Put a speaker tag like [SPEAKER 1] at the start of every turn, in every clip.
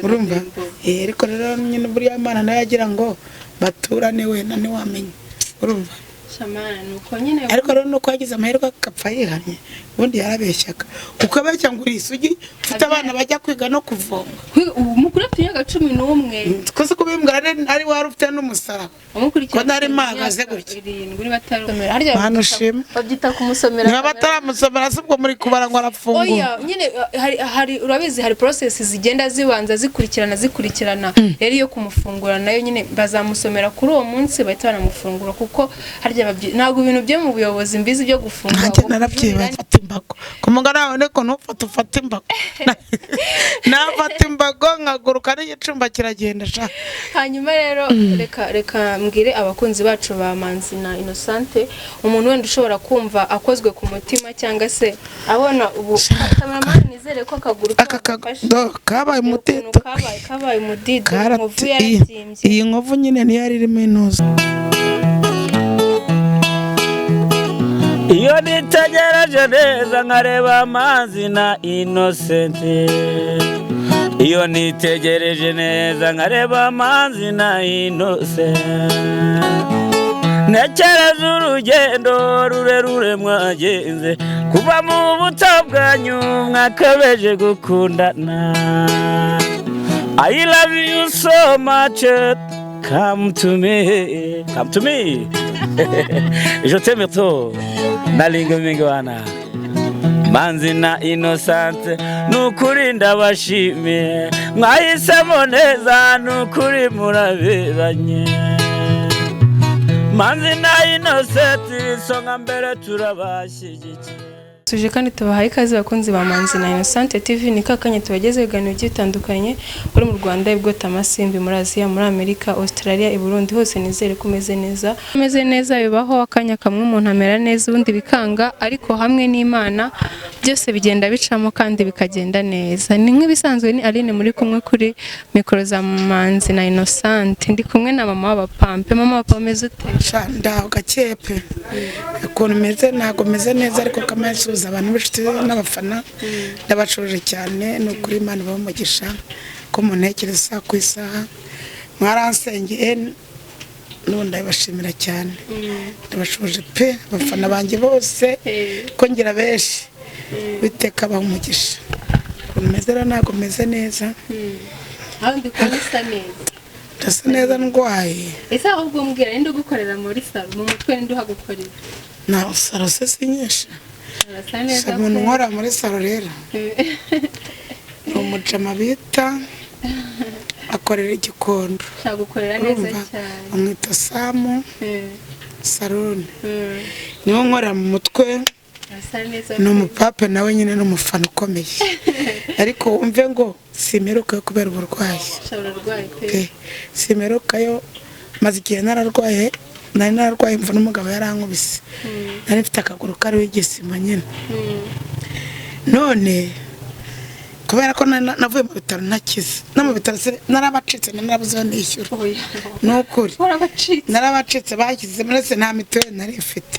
[SPEAKER 1] Urumva? Ariko rero nyine buriya Imana nayo yagira ngo baturane, wenda ntiwamenya, urumva?
[SPEAKER 2] Shamana, nuko nyine.
[SPEAKER 1] Ariko rero nuko yagize amahirwe agapfa yihannye. Ubundi yarabeshyaga, kuko abeshya ngo uri isugi, ufite abana bajya kwiga no kuvoma.
[SPEAKER 2] Umukuru afite imyaka 11.
[SPEAKER 1] Twese kubimbwira ari wari ufite n'umusaraba.
[SPEAKER 2] Umukurikira
[SPEAKER 1] Ko nari mpagaze gutya.
[SPEAKER 2] 7 niba atari harya.
[SPEAKER 1] Mana ushimwe.
[SPEAKER 2] Babyita kumusomera.
[SPEAKER 1] Niba bataramusomera se, ubwo muri kubara ngo arafungura?
[SPEAKER 2] Oya nyine, hari urabizi, hari process zigenda zibanza zikurikirana zikurikirana. Rero iyo kumufungura nayo nyine bazamusomera kuri uwo munsi, bahita banamufungura, kuko harya ntabwo ibintu byo mu buyobozi mbizi byo gufunga.
[SPEAKER 1] Nanjye
[SPEAKER 2] Ubwo
[SPEAKER 1] narabyibaza.
[SPEAKER 2] kujurira.
[SPEAKER 1] Fata imbago ku mugani wawe, niko ntufate, ufate imbago. Nafata imbago nkaguruka n'igicumba kiragenda sha.
[SPEAKER 2] Hanyuma rero reka mbwire abakunzi bacu ba Manzi na Innocente, umuntu wenda ushobora kumva akozwe ku mutima cyangwa se abona ubu, kameramani, nizere ko akaguru
[SPEAKER 1] Aka
[SPEAKER 2] kagufashe.
[SPEAKER 1] kago kabaye
[SPEAKER 2] Ukuntu
[SPEAKER 1] umutito.
[SPEAKER 2] kabaye umudido, inkovu
[SPEAKER 1] Iyi
[SPEAKER 2] yarabyimbye.
[SPEAKER 1] iyi nkovu nyine niyo yari irimo intuza.
[SPEAKER 3] Iyo nitegereje neza nkareba Amazi na Inosenti, iyo nitegereje neza nkareba Amazi na Inosenti, ntekereza urugendo rurerure mwagenze kuva mu buto bwanyu mwakabeje gukundana. I love you so much. Come to me, come to me. Je t'aime trop. Nalinga mingwana. Manzi na Innocent, nukuri ndabashimiye, mwahisemo neza, nukuri muraberanye. Manzi na Innocent, isonga mbere, turabashyigikiye.
[SPEAKER 2] Tuje kandi tubahaye ikaze, abakunzi ba Manzi na Innocente TV. Ni kakanya tubagezeho ibiganiro bigiye bitandukanye, uri mu Rwanda, i Bwotamasimbi, muri Aziya, muri Amerika, Australia, i Burundi hose. Nizere ko umeze neza. Umeze neza bibaho, akanya kamwe umuntu amera neza, ubundi bikanga, ariko hamwe n'Imana byose bigenda bicamo kandi bikagenda neza. Ni nk'ibisanzwe, ni Aline muri kumwe kuri mikoro za Manzi na Innocente. Ndi kumwe na mama w'abapampe. Mama w'abapampe, umeze ute?
[SPEAKER 1] Sha, ndaho gake pe. Ukuntu meze, ntabwo meze neza, ariko kamasuhuza abantu b'inshuti n'abafana, ndabashuje cyane. Ni ukuri, Imana ibahe umugisha ko muntekereza isaha ku isaha. Mwaransengeye, n'ubu ndabibashimira cyane. Ndabashuje pe, abafana banjye bose, ko ngira benshi. Witeka abaha umugisha. Ukuntu meze rero, ntabwo meze neza.
[SPEAKER 2] Aho ndi kubona isa neza.
[SPEAKER 1] Ndasa neza ndwaye.
[SPEAKER 2] Ese ahubwo mbwira, ninde ugukorera muri salon mu mutwe? Ninde uhagukorera?
[SPEAKER 1] Na salon se si nyinshi?
[SPEAKER 2] Urasa neza.
[SPEAKER 1] Umuntu
[SPEAKER 2] pe.
[SPEAKER 1] nkora muri salon rero ni umujama bita, akorera Igikondo.
[SPEAKER 2] Ushaka gukorera neza
[SPEAKER 1] Urumva?
[SPEAKER 2] cyane.
[SPEAKER 1] Amwita Samu Salon. Niwe nkorera mu mutwe.
[SPEAKER 2] Urasa neza
[SPEAKER 1] Ni
[SPEAKER 2] pe.
[SPEAKER 1] umupape nawe nyine, ni umufana ukomeye, ariko wumve ngo simerukayo kubera uburwayi.
[SPEAKER 2] Ushobora urwaye pe.
[SPEAKER 1] Pe, simerukayo, maze igihe nararwaye. Nari nararwaye imvune, umugabo yarankubise, nari mfite akaguru kariho igisima nyine. None kubera ko navuye mu bitaro ntakize, no mu bitaro narabacitse, narabuze aho nishyura.
[SPEAKER 2] Oya.
[SPEAKER 1] Ni ukuri.
[SPEAKER 2] Warabacitse?
[SPEAKER 1] Narabacitse, bashyize ndetse nta mituweli nari mfite,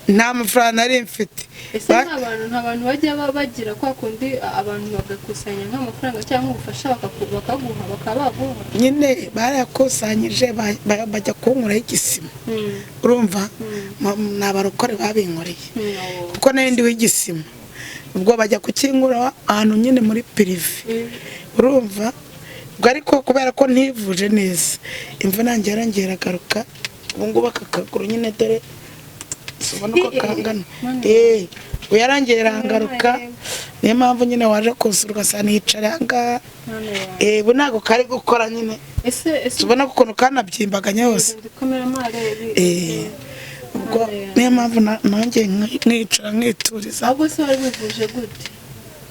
[SPEAKER 1] nta mafaranga nari mfite.
[SPEAKER 2] Ese nta bantu bajya bagira kwa kundi abantu bagakusanya nk'amafaranga cyangwa ubufasha bakaguha, bakaba baguha?
[SPEAKER 1] Nyine barayakusanyije, bajya kunkuraho igisima. Urumva? Ni abarokore babinkoreye, kuko nari ndiho igisima. Ubwo bajya kukinkura ahantu nyine muri privé, urumva? Ubwo ariko kubera ko ntivuje neza, imvune yanjye yarongeye iragaruka. Ubu ngubu aka kaguru nyine, dore ubona uko kangana. Ubu yarangiye irangaruka, niyo mpamvu nyine waje kunsura ugasanga yicara aha ngaha.
[SPEAKER 2] Mwana wawe.
[SPEAKER 1] Ubu ntabwo kari gukora nyine.
[SPEAKER 2] Ese
[SPEAKER 1] Tubona ko ukuntu kanabyimbaganye hose.
[SPEAKER 2] Kameramani.
[SPEAKER 1] Ubwo niyo mpamvu nongeye nkicara nkituriza.
[SPEAKER 2] Ahubwo se wari wivuje gute,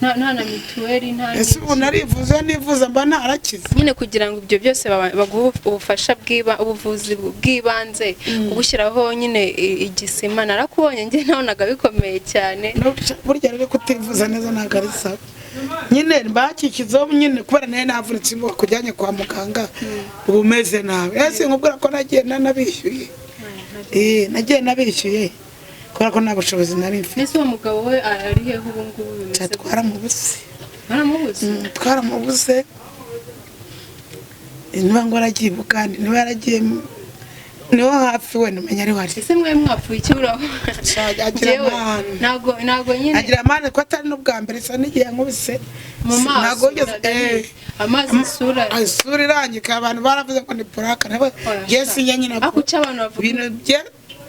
[SPEAKER 2] nta na mituweli, nta
[SPEAKER 1] Ese ubu narivuze? Nivuza mba ntarakize.
[SPEAKER 2] Nyine kugira ngo ibyo byose baguhe ubufasha bw'iba ubuvuzi bw'ibanze, kugushyiraho nyine igisima, narakubonye njye nabonaga bikomeye cyane.
[SPEAKER 1] Burya rero kutivuza neza ntabwo ari sawa nyine. Bakikizeho nyine kubera nayo navunitse, imbuga kujyanye kwa muganga ubu umeze nabi. Ese nkubwira ko nagiye nanabishyuye? Nagiye nabishyuye kubera ko nta bushobozi nari mfite.
[SPEAKER 2] Mbese uwo mugabo we ari hehe ubu ngubu, bimeze gute?
[SPEAKER 1] Twaramubuze.
[SPEAKER 2] Baramubuze?
[SPEAKER 1] Twaramubuze. Niba ngo yaragiye i Bugande, niba yaragiye niho hafi, wenda umenya ariho ari.
[SPEAKER 2] Ese mwe mwapfuye iki uraho?
[SPEAKER 1] Agira
[SPEAKER 2] Njyewe,
[SPEAKER 1] amahane.
[SPEAKER 2] ntago nyine.
[SPEAKER 1] Agira amahane ko atari n'ubwa mbere, isa n'igihe yankubise
[SPEAKER 2] Mu maso
[SPEAKER 1] ntabwo wigeze
[SPEAKER 2] ndabizi. Amazi, isura.
[SPEAKER 1] Isura irangika, abantu baravuze ngo ni puraka nabo.
[SPEAKER 2] Oya,
[SPEAKER 1] Njye
[SPEAKER 2] sha.
[SPEAKER 1] sinjya nyine.
[SPEAKER 2] Ariko icyo abantu bavuga
[SPEAKER 1] Ibintu bye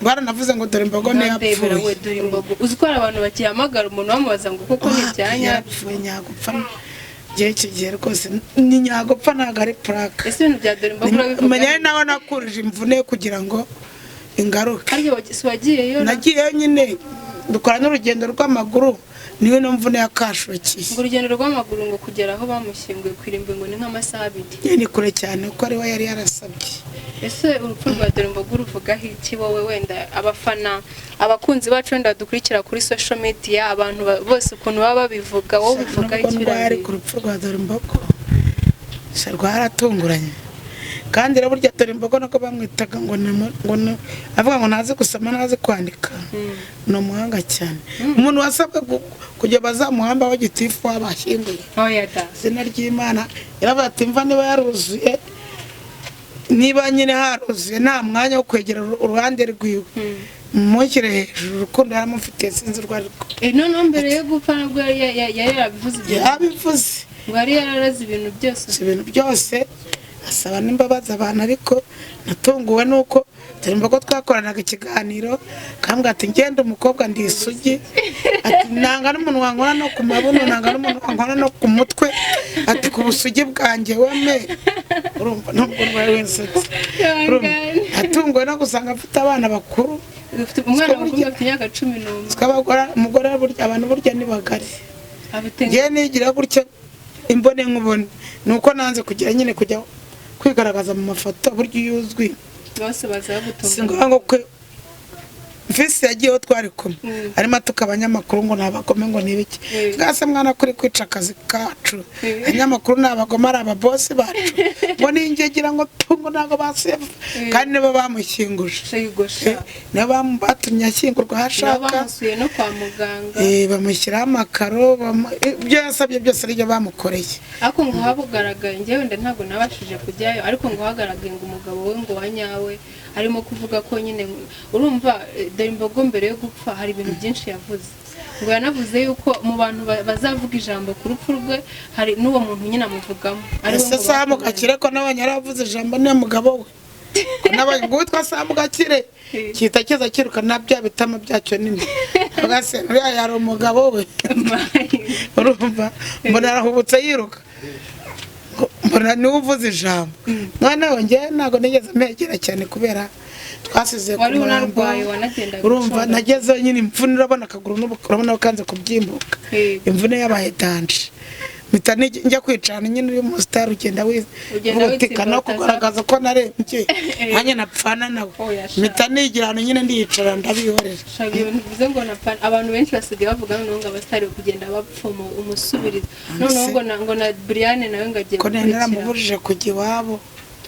[SPEAKER 1] baranavuze ngo dore imbogo
[SPEAKER 2] Ndebera we
[SPEAKER 1] ntiyapfuye.
[SPEAKER 2] Dore imbogo, uzi ko hari abantu bagihamagara umuntu bamubaza ngo koko ni ibya nyabyo?
[SPEAKER 1] Yarapfuye nyagupfa. Njye icyo gihe rwose ni nyagupfa, ntabwo ari puraka.
[SPEAKER 2] Ese ibintu bya dore imbogo urabivuga?
[SPEAKER 1] Menya ari nawe nakurije imvune kugira ngo ingaruke.
[SPEAKER 2] Harya si wagiyeyo na?
[SPEAKER 1] Nagiyeyo nyine, dukora n'urugendo rw'amaguru, niwe no mvune yakashokiye.
[SPEAKER 2] Ngo urugendo rw'amaguru ngo kugera aho bamushyinguye ku irimbi ngo ni nk'amasaha 2.
[SPEAKER 1] Nyine ni kure cyane kuko ari we yari yarasabye.
[SPEAKER 2] Ese urupfu rwa dore imbogo uruvugaho iki wowe? Wenda abafana, abakunzi bacu wenda badukurikira kuri social media, abantu bose ukuntu baba babivuga, wowe ubivugaho
[SPEAKER 1] Nubwo
[SPEAKER 2] iki?
[SPEAKER 1] ndwaye
[SPEAKER 2] Biriya
[SPEAKER 1] ariko urupfu rwa dore imbogo sha rwaratunguranye. Kandi rero burya dore imbogo nako bamwitaga ngo ni ngo ni avuga ngo ntazi gusoma, ntazi kwandika, ni umuhanga cyane, umuntu wasabwe kujya bazamuhamba aho gitifu wabashyinguye.
[SPEAKER 2] Oya da!
[SPEAKER 1] Izina ry'Imana yaravuga ati mva niba yaruzuye, niba nyine haruzuye, nta mwanya wo kwegera uruhande rwiwe, mushyire hejuru. Urukundo yaramufitiye sinzi urwo ari rwo.
[SPEAKER 2] Noneho mbere yo gupfa nabwo yari yarabivuze ibyo?
[SPEAKER 1] Yabivuze.
[SPEAKER 2] Ngo yari yararaze ibintu byose.
[SPEAKER 1] Si ibintu byose, asaba n'imbabazi abantu. Ariko natunguwe nuko dore imbogo twakoranaga ikiganiro kambwira ati ngenda umukobwa ndi isugi, ati nanga n'umuntu wankora no ku mabuno, nanga n'umuntu wankora no ku mutwe, ati ku busugi bwanjye weme. Urumva nubwo ndwaye w'insutsi. Urumva, natunguwe no gusanga afite abana bakuru.
[SPEAKER 2] Ufite umwana mukuru, afite imyaka 11.
[SPEAKER 1] Twabagora umugore burya, abantu burya ni bagari.
[SPEAKER 2] Afite
[SPEAKER 1] Ngewe nigira gutya imbone nkubone, ni uko nanze kugira nyine kujya kwigaragaza mu mafoto. Burya iyo uzwi
[SPEAKER 2] bose baza bagutunga.
[SPEAKER 1] Si ngombwa ngo kwe mfisi yagiyeho twari kumwe arimo atuka abanyamakuru ngo ni abagome, ngo ni ibiki. Bwase mwana kuri kwica akazi kacu. Abanyamakuru ni abagome, ari ababosi bacu, ngo ningegera ngo tungo ntabwo basuye kandi nibo bamushyinguje.
[SPEAKER 2] Shayigosha.
[SPEAKER 1] Nibo batumye ashyingurwa aho
[SPEAKER 2] Nabo
[SPEAKER 1] ashaka.
[SPEAKER 2] Bamusuye no kwa muganga.
[SPEAKER 1] Bamushyiraho amakaro, ibyo yasabye byose aribyo bamukoreye.
[SPEAKER 2] Ariko ngo habugaragaye, njyewe wenda ntabwo nabashije kujyayo, ariko ngo hagaragaye ngo umugabo we ngo wa nyawe arimo kuvuga ko nyine urumva dore imbogo mbere yo gupfa hari ibintu byinshi yavuze, ngo yanavuze yuko mu bantu bazavuga ijambo ku rupfu rwe hari n'uwo muntu nyine amuvugamo ari we
[SPEAKER 1] Ese
[SPEAKER 2] ngo
[SPEAKER 1] Samu
[SPEAKER 2] bakundanye.
[SPEAKER 1] Gakire ko nabonye yaravuze ijambo, niyo mugabo we? Ko nabonye ngo witwa Samu Gakire kita kiza kiruka na bya bitama byacyo nini, avuga se uriya yari umugabo we? Urumva mbona arahubutse yiruka. Ngo mbona niwe uvuze ijambo. Noneho njyewe ntabwo nigeze mpegera cyane kubera twasize ku
[SPEAKER 2] Wari
[SPEAKER 1] murambo.
[SPEAKER 2] unarwaye, wanagendaga
[SPEAKER 1] Urumva
[SPEAKER 2] uconga.
[SPEAKER 1] nagezeyo nyine imvune, urabona akaguru urabona ko kanze kubyimbuka. Imvune yabaye danje, mpita njya kwicara nyine, uri umusitari ugenda
[SPEAKER 2] Ugenda
[SPEAKER 1] wihutika no
[SPEAKER 2] witsimba
[SPEAKER 1] kugaragaza ko narembye, nanjye napfana nawe.
[SPEAKER 2] Oya, sha.
[SPEAKER 1] Mpita nigira ahantu nyine ndiyicara ndabihorera.
[SPEAKER 2] Shaka ibintu bivuze ngo napfa, abantu benshi basigaye bavuga noneho ngo abasitari bari kugenda bapfa umusubirizo, noneho ngo na Brian nawe ngo agiye
[SPEAKER 1] Ko nari
[SPEAKER 2] gukurikira.
[SPEAKER 1] naramubujije kujya iwabo.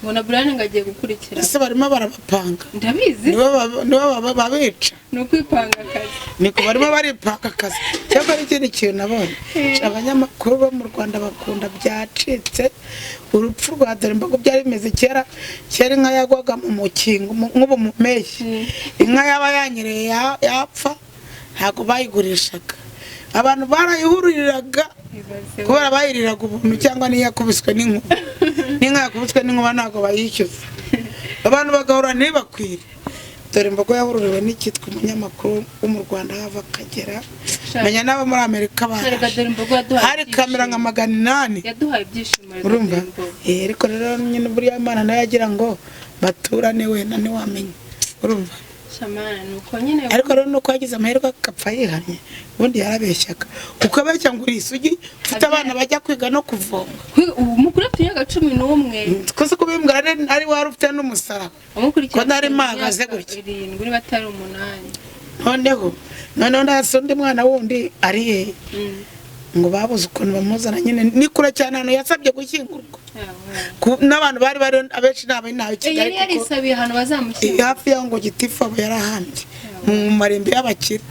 [SPEAKER 2] Ngo na Brian ngo agiye gukurikira.
[SPEAKER 1] Ese barimo barabapanga?
[SPEAKER 2] Ndabizi.
[SPEAKER 1] Nibo babica.
[SPEAKER 2] Ni ukwipanga akazi.
[SPEAKER 1] Niko barimo baripanga akazi. Cyangwa n'ikindi kintu nabonye, abanyamakuru bo mu Rwanda bakunda byacitse. Urupfu rwa dore imbogo byari bimeze kera kera, inka yagwaga mu mukingo nk'ubu mu mpeshyi, inka yaba yanyereye yapfa, ntabwo bayigurishaga, abantu barayihuriraga.
[SPEAKER 2] Ibaze.
[SPEAKER 1] Kubera bayiriraga ubuntu, cyangwa n'iyo yakubiswe n'inkuba, n'inka yakubiswe n'inkuba ntabwo bayishyuza, abantu bagahura ntibakwire. Dore imbogo yahururiwe n'icyitwa umunyamakuru wo mu Rwanda hava akagera, menya n'abo muri Amerika
[SPEAKER 2] Reka
[SPEAKER 1] baraje.
[SPEAKER 2] dore imbogo yaduhaye
[SPEAKER 1] Hari kamera nka
[SPEAKER 2] ibyishimo.
[SPEAKER 1] 800.
[SPEAKER 2] Yaduhaye ibyishimo reka
[SPEAKER 1] Urumva.
[SPEAKER 2] dore imbogo.
[SPEAKER 1] Ariko rero nyine buriya Imana nayo yagira ngo baturane, wenda ntiwamenya, urumva.
[SPEAKER 2] Shamana ni uko nyine.
[SPEAKER 1] Ariko rero nuko yagize amahirwe agapfa yihannye, ubundi yarabeshyaga, ukabeshya ngo uri isugi ufite abana bajya kwiga no kuvoma.
[SPEAKER 2] Ubu mukuru afite imyaka 11.
[SPEAKER 1] Twese kubimbwira ari wari ufite n'umusaraba.
[SPEAKER 2] Umukurikira
[SPEAKER 1] Ko nari
[SPEAKER 2] afite
[SPEAKER 1] mpagaze
[SPEAKER 2] imyaka
[SPEAKER 1] gutya.
[SPEAKER 2] 7 niba atari 8.
[SPEAKER 1] Noneho nasi undi mwana wundi ari hehe? Ngo babuze ukuntu bamuzana nyine, ni kure cyane ahantu yasabye gushyingurwa. N'abantu bari bari abenshi ni ab'inaha i
[SPEAKER 2] Yari
[SPEAKER 1] Kigali kuko
[SPEAKER 2] yarisabiye ahantu bazamushyingura.
[SPEAKER 1] Hafi y'aho ngo gitifu abo yarahambye mu marembo y'abakire,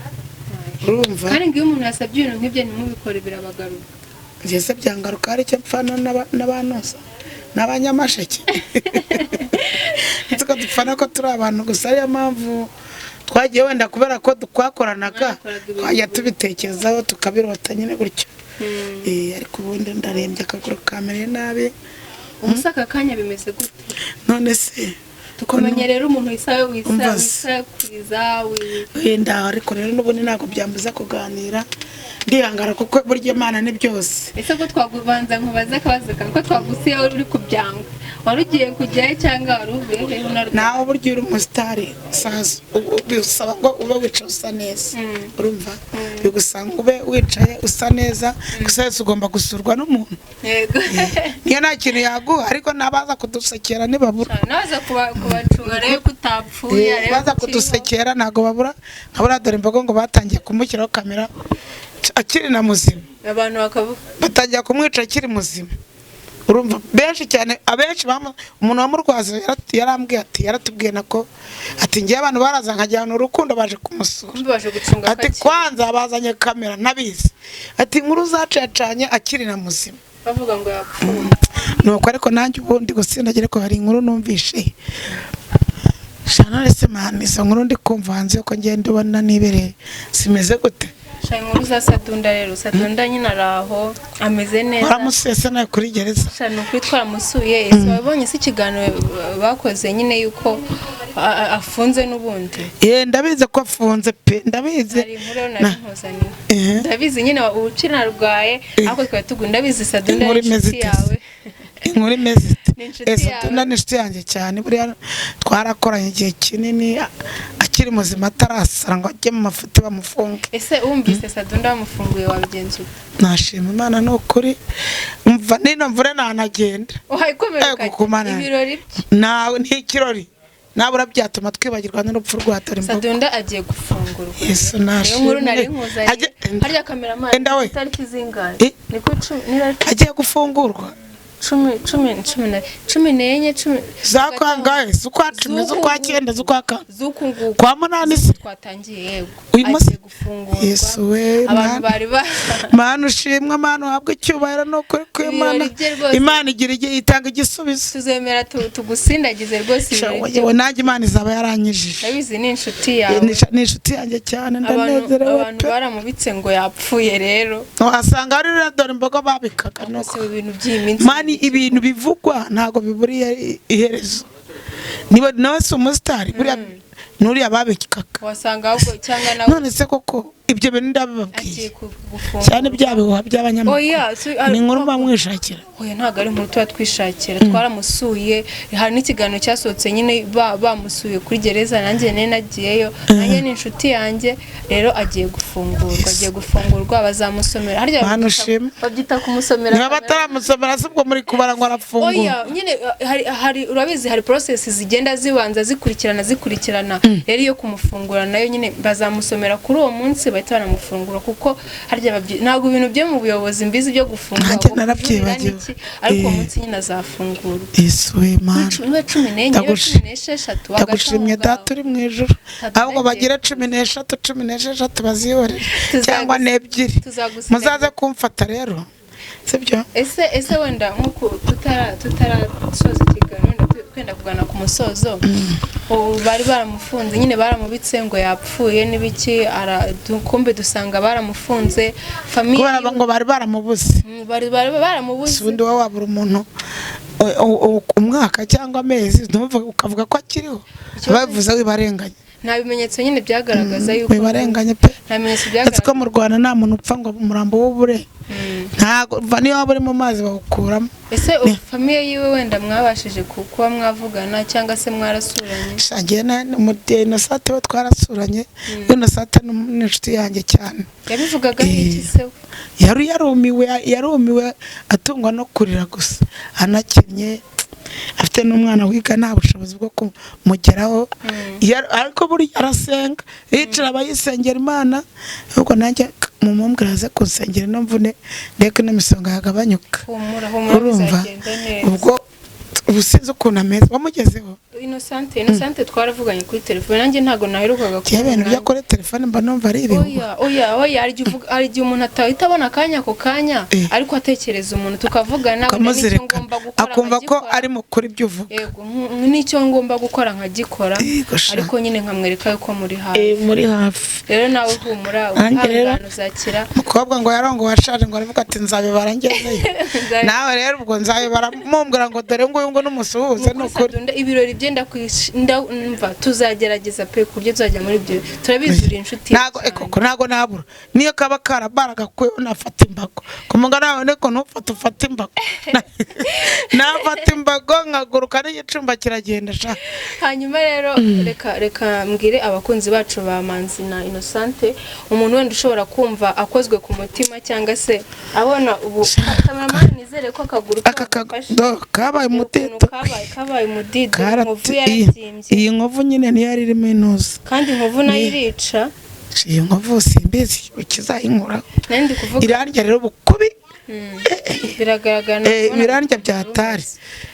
[SPEAKER 1] urumva.
[SPEAKER 2] Kandi ngo iyo umuntu yasabye ibintu nk'ibyo ntimubikore birabagaruka.
[SPEAKER 1] Ngeze byangaruka, hari icyo mpfana n'abanoza N'abanyamasheke tuko dupfana ko turi abantu gusa, ariyo mpamvu twagiye wenda kubera ko twakoranaga,
[SPEAKER 2] Mwakoraga ibintu
[SPEAKER 1] twajya tubitekerezaho tukabirota nyine gutyo. Ariko ubundi ndarembye, akaguru kamereye nabi.
[SPEAKER 2] Ubusa aka kanya bimeze gute?
[SPEAKER 1] None se
[SPEAKER 2] Tukumenya rero umuntu wisa wisa
[SPEAKER 1] Umva se.
[SPEAKER 2] wisakuriza
[SPEAKER 1] Wenda, ariko rero n'ubundi ntabwo byambuza kuganira, ndihangara kuko burya Imana ni byose.
[SPEAKER 2] Ese ko twagubanza nkubaze akabazo kamwe, ko twagusiye wari uri kubyanga, wari ugiye kujyayo cyangwa wari uvuye hehe unarwaye?
[SPEAKER 1] Nawe burya uri umusitari saza bisaba ngo ube wicaye usa neza, urumva, bigusaba ngo ube wicaye usa neza gusa. Wese ugomba gusurwa n'umuntu,
[SPEAKER 2] Yego.
[SPEAKER 1] niyo nta kintu yaguha, ariko n'abaza kudusekera ntibabura.
[SPEAKER 2] Naza kubacunga rero ko utapfuye, arebe
[SPEAKER 1] Baza
[SPEAKER 2] ko ukiriho.
[SPEAKER 1] kudusekera ntabwo babura. Nka buriya dore imbogo ngo batangiye kumushyiraho kamera akiri na muzima.
[SPEAKER 2] Abantu bakavuga
[SPEAKER 1] Batangira kumwica akiri muzima, urumva, benshi cyane, abenshi umuntu wamurwaza yarambwiye ati, yaratubwiye nako ati: "Ngiye abantu baraza nkajyana urukundo baje kumusura."
[SPEAKER 2] Kumbe baje gucunga
[SPEAKER 1] Ati
[SPEAKER 2] akakiri.
[SPEAKER 1] "Kwanza bazanye kamera ntabizi." Ati: "Inkuru zacacanye akiri na muzima."
[SPEAKER 2] Bavuga ngo yapfuye.
[SPEAKER 1] Nuko ariko nanjye ubundi gusindagira ko hari inkuru numvishe shana se man, izo nkuru ndi kumva hanze yuko ngenda ubona nibereye zimeze gute?
[SPEAKER 2] Sha, inkuru za Sadunda rero, Sadunda nyine ari aho ameze neza.
[SPEAKER 1] Waramusese nawe kuri gereza?
[SPEAKER 2] Sha, ni ukuri twaramusuye. Ese wabonye se ikiganiro bakoze nyine yuko afunze n'ubundi?
[SPEAKER 1] Ye, ndabizi ko afunze pe, ndabizi.
[SPEAKER 2] Hari inkuru rero nari nkuzaniye. Ndabizi nyine ukinarwaye, ariko twari tugu ndabizi Sadunda
[SPEAKER 1] Inkuru
[SPEAKER 2] ni
[SPEAKER 1] imeze
[SPEAKER 2] inshuti
[SPEAKER 1] ite?
[SPEAKER 2] yawe.
[SPEAKER 1] Inkuru imeze ite?
[SPEAKER 2] Ni inshuti yawe.
[SPEAKER 1] Sadunda ni inshuti yanjye cyane. Buriya twarakoranye igihe kinini akiri muzima, atarasara ngo ajye mu mafuti bamufunge.
[SPEAKER 2] Ese wumvise Sadunda bamufunguye wabigenza ute?
[SPEAKER 1] Nashima Imana ni ukuri. Mva nino mvure ntanagenda.
[SPEAKER 2] Wayikomereka.
[SPEAKER 1] Ego, kumana.
[SPEAKER 2] Ibirori bye.
[SPEAKER 1] Nawe ni ikirori nabura byatuma twibagirwa n'urupfu rwa dore imbogo.
[SPEAKER 2] Sadunda agiye gufungurwa.
[SPEAKER 1] Yesu
[SPEAKER 2] Niyo nkuru nari
[SPEAKER 1] nashimwe.
[SPEAKER 2] nkuzaniye. Harya kameramani,
[SPEAKER 1] Enda we.
[SPEAKER 2] itariki zingahe?
[SPEAKER 1] Eh?
[SPEAKER 2] Ni ku 10 niba ari
[SPEAKER 1] Agiye gufungurwa.
[SPEAKER 2] 10, 10, 10 na 14, 10.
[SPEAKER 1] Zakwangahe? Z'ukwa 10, z'ukwa 9, z'ukwa kane?
[SPEAKER 2] Z'uku nguku.
[SPEAKER 1] Kwa 8 se?
[SPEAKER 2] Twatangiye, yego.
[SPEAKER 1] Uyu munsi?
[SPEAKER 2] Agiye gufungurwa.
[SPEAKER 1] Yesu we!
[SPEAKER 2] Abantu
[SPEAKER 1] Mana.
[SPEAKER 2] bari ba
[SPEAKER 1] Mana ushimwe, Mana uhabwe icyubahiro, ni ukuri kw'Imana.
[SPEAKER 2] Ibirori bye rwose.
[SPEAKER 1] Imana igira igihe itanga igisubizo.
[SPEAKER 2] Tuzemera tugusindagize rwose ibirori bye.
[SPEAKER 1] Yewe, nanjye Imana izaba yaranyijije.
[SPEAKER 2] Ndabizi ni inshuti yawe.
[SPEAKER 1] Ni inshuti yanjye cyane.
[SPEAKER 2] Abantu
[SPEAKER 1] Ndanezerewe
[SPEAKER 2] abantu
[SPEAKER 1] pe.
[SPEAKER 2] baramubitse ngo yapfuye rero.
[SPEAKER 1] Wasanga ari rero dore imbogo babikaga nuko.
[SPEAKER 2] Gusa ibintu by'iyi minsi.
[SPEAKER 1] Man, ibintu bivugwa ntabwo biburiye iherezo. Niba nawe si umusitari, buriya nuriya babikaga.
[SPEAKER 2] Wasanga ahubwo cyangwa nawe
[SPEAKER 1] None se koko ibyo bintu ndabibabwiye
[SPEAKER 2] agiye gufungurwa.
[SPEAKER 1] Cyane bya bihuha by'abanyamakuru.
[SPEAKER 2] Oya,
[SPEAKER 1] Ni inkuru mba mwishakira.
[SPEAKER 2] Oya, ntabwo ari inkuru tuba twishakira. Twaramusuye, hari n'ikiganiro cyasohotse nyine bamusuye kuri gereza, nanjye nari nagiyeyo, nanjye ni inshuti yanjye. Rero agiye gufungurwa, agiye gufungurwa, bazamusomera harya.
[SPEAKER 1] Mana ushimwe.
[SPEAKER 2] Babyita kumusomera.
[SPEAKER 1] Niba bataramusomera se ubwo muri kubara ngo arafungurwa?
[SPEAKER 2] Oya nyine, hari urabizi hari process zigenda zibanza zikurikirana zikurikirana. Rero iyo kumufungura nayo nyine bazamusomera kuri uwo munsi, bahita banamufungura, kuko harya ntabwo ibintu byo mu buyobozi mbizi byo gufungura
[SPEAKER 1] Nanjye
[SPEAKER 2] ngo kujurira
[SPEAKER 1] narabyibagiwe.
[SPEAKER 2] n'iki, ariko uwo munsi nyine azafungurwa.
[SPEAKER 1] Yesu we, Mana.
[SPEAKER 2] Niba 14, niba 16, hagati aho
[SPEAKER 1] Ndagushimye
[SPEAKER 2] ngaho.
[SPEAKER 1] Data uri mu ijuru.
[SPEAKER 2] Tatu
[SPEAKER 1] Ahubwo
[SPEAKER 2] nagiye.
[SPEAKER 1] bagire 13, 16 bazihorere, cyangwa n'ebyiri.
[SPEAKER 2] Tuzagusiga-
[SPEAKER 1] Muzaze kumfata rero, sibyo?
[SPEAKER 2] Ese wenda nk'uku tutarasoza ikiganiro, wenda twenda kugana ku musozo, ubu bari baramufunze nyine, baramubitse ngo yapfuye n'ibiki, kumbe dusanga baramufunze famille.
[SPEAKER 1] Kubera ngo bari baramubuze.
[SPEAKER 2] Bari baramubuze.
[SPEAKER 1] Si ubundi wowe wabura umuntu umwaka cyangwa amezi, ntuvuge ukavuga ko akiriho? Babivuze wibarenganye.
[SPEAKER 2] Nta bimenyetso nyine byagaragaza yuko
[SPEAKER 1] Wibarenganye pe.
[SPEAKER 2] Nta bimenyetso
[SPEAKER 1] Uretse ko
[SPEAKER 2] byagaragaza.
[SPEAKER 1] mu Rwanda nta muntu upfa ngo umurambo w'ubure, ntabwo niyo waba uri mu mazi bawukuramo.
[SPEAKER 2] Ese ubu famille yiwe wenda mwabashije kuba mwavugana cyangwa se mwarasuranye?
[SPEAKER 1] Shangiye na Innocent we twarasuranye. Innocent ni inshuti yanjye cyane.
[SPEAKER 2] Yabivugaga nk'iki se we?
[SPEAKER 1] Yari yarumiwe, yarumiwe, atungwa no kurira gusa, anakennye, afite n'umwana wiga, nta bushobozi bwo kumugeraho. Ariko burya arasenga, yicara aba yisengera Imana. Ahubwo nanjye mumumbwira aze kunsengera ino mvune ndeke n'imisonga yagabanyuka.
[SPEAKER 2] Humura, humura,
[SPEAKER 1] Urumva
[SPEAKER 2] bizagenda neza.
[SPEAKER 1] ubwo ubu sinzi ukuntu ameze, wamugezeho?
[SPEAKER 2] Innocente twaravuganye kuri telefone, nanjye ntabwo naherukaga
[SPEAKER 1] Njyewe ibintu byo kuri telefone mba numva ari ibihuha.
[SPEAKER 2] Oya, oya, oya, hari igihe hari igihe umuntu atahita abona akanya ako kanya, ariko atekereza umuntu tukavugana, wenda n'icyo
[SPEAKER 1] Ukamuzirikana,
[SPEAKER 2] ngomba gukora
[SPEAKER 1] akumva ko
[SPEAKER 2] nkagikora.
[SPEAKER 1] ari mukuru ibyo uvuga.
[SPEAKER 2] Yego, n'icyo ngomba gukora nkagikora,
[SPEAKER 1] Yego sha.
[SPEAKER 2] ariko nyine nkamwereka yuko muri hafi.
[SPEAKER 1] Muri hafi.
[SPEAKER 2] Rero nawe humura,
[SPEAKER 1] Nanjye rero-
[SPEAKER 2] wihangane, uzakira.
[SPEAKER 1] Umukobwa ngo yarongo washaje, ngo aravuga ati nzabibara ngezeyo. Nawe rero ubwo nzabibara mumbwira ngo dore nguyu ngo n'umusuhuze ni ukuri.
[SPEAKER 2] Sadunda, ibirori bye ndumva tuzagerageza pe ku buryo tuzajya muri ibyo, turabizi uri inshuti ye
[SPEAKER 1] Ntago
[SPEAKER 2] cyane.
[SPEAKER 1] Koko ntago nabura, niyo kaba karabara gakuyeho nafata imbago ku mugana wawe, niko ntufate, ufate imbago, nafata imbago nkaguruka n'igicumba kiragenda sha.
[SPEAKER 2] Hanyuma rero reka mbwire abakunzi bacu ba Manzi na Innocente, umuntu wenda ushobora kumva akozwe ku mutima cyangwa se abona ubu kameramani, nizere ko akaguru
[SPEAKER 1] Aka
[SPEAKER 2] kagufashe.
[SPEAKER 1] kago kabaye
[SPEAKER 2] Reba ukuntu
[SPEAKER 1] umutito.
[SPEAKER 2] kabaye umudido, inkovu
[SPEAKER 1] Iyi
[SPEAKER 2] yarabyimbye.
[SPEAKER 1] Iyi nkovu nyine niyo yari irimo intuza.
[SPEAKER 2] Kandi inkovu nayo irica.
[SPEAKER 1] Iyi nkovu simbizi ikizayinkuraho.
[SPEAKER 2] Nari ndi kuvuga.
[SPEAKER 1] Irandya rero bukubi.
[SPEAKER 2] Biragaragara nakubona.
[SPEAKER 1] Birandya byatari,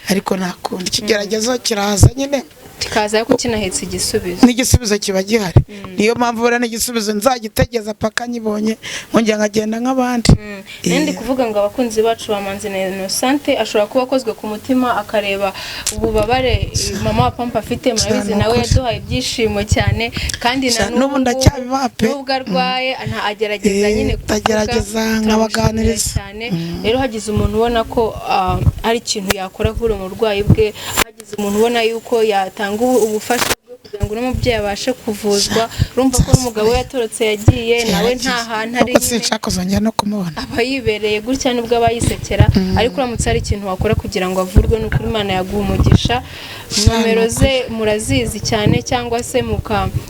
[SPEAKER 1] ariko ntakunda ikigeragezo kiraza nyine.
[SPEAKER 2] Kikaza ariko kinahetse igisubizo.
[SPEAKER 1] N'igisubizo kiba gihari, niyo mpamvu buriya n'igisubizo nzagitegeza paka nyibonye, nkongera nkagenda nk'abandi.
[SPEAKER 2] Nari ndi kuvuga ngo abakunzi bacu ba Manzi na Innocente, ashobora kuba akozwe ku mutima akareba ububabare mama wa Pampa afite, murabizi
[SPEAKER 1] Cyane,
[SPEAKER 2] nawe
[SPEAKER 1] ukuri.
[SPEAKER 2] yaduhaye ibyishimo cyane kandi na
[SPEAKER 1] Cyane, n'ubu ndacyabibaha pe.
[SPEAKER 2] Nubwo arwaye agerageza nyine kuvuga,
[SPEAKER 1] Ndagerageza
[SPEAKER 2] turamushimira
[SPEAKER 1] nkabaganiriza.
[SPEAKER 2] cyane. Rero hagize umuntu ubona ko hari ikintu yakora kuri ubu burwayi bwe, hagize umuntu ubona yuko yatanga ubufasha bwe kugira ngo n'umubyeyi abashe kuvuzwa, urumva ko n'umugabo we yatorotse yagiye, nawe nta hantu ari
[SPEAKER 1] Kuko
[SPEAKER 2] nyine.
[SPEAKER 1] sinshaka kuzongera no kumubona.
[SPEAKER 2] Aba yibereye gutya nubwo aba yisekera, ariko uramutse hari ikintu wakora kugira ngo avurwe, ni ukuri Imana yaguha umugisha. Nomero ze murazizi cyane, cyangwa se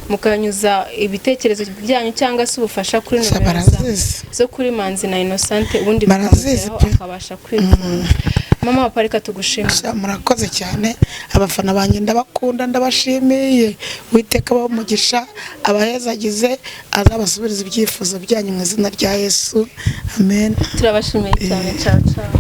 [SPEAKER 2] mukanyuza ibitekerezo byanyu cyangwa se ubufasha kuri
[SPEAKER 1] Sha,
[SPEAKER 2] nomero
[SPEAKER 1] barazizi.
[SPEAKER 2] zo kuri Manzi na Innocente, ubundi
[SPEAKER 1] Barazizi
[SPEAKER 2] bikamugeraho
[SPEAKER 1] pe.
[SPEAKER 2] akabasha kwivura. Mama wa Parika, tugushimira.
[SPEAKER 1] Sha, murakoze cyane, abafana banjye ndabakunda, ndabashimiye. Uwiteka abahe umugisha, abahezagize, azabasubiriza ibyifuzo byanyu mu izina rya Yesu, amen.
[SPEAKER 2] Turabashimiye cyane, ciao ciao.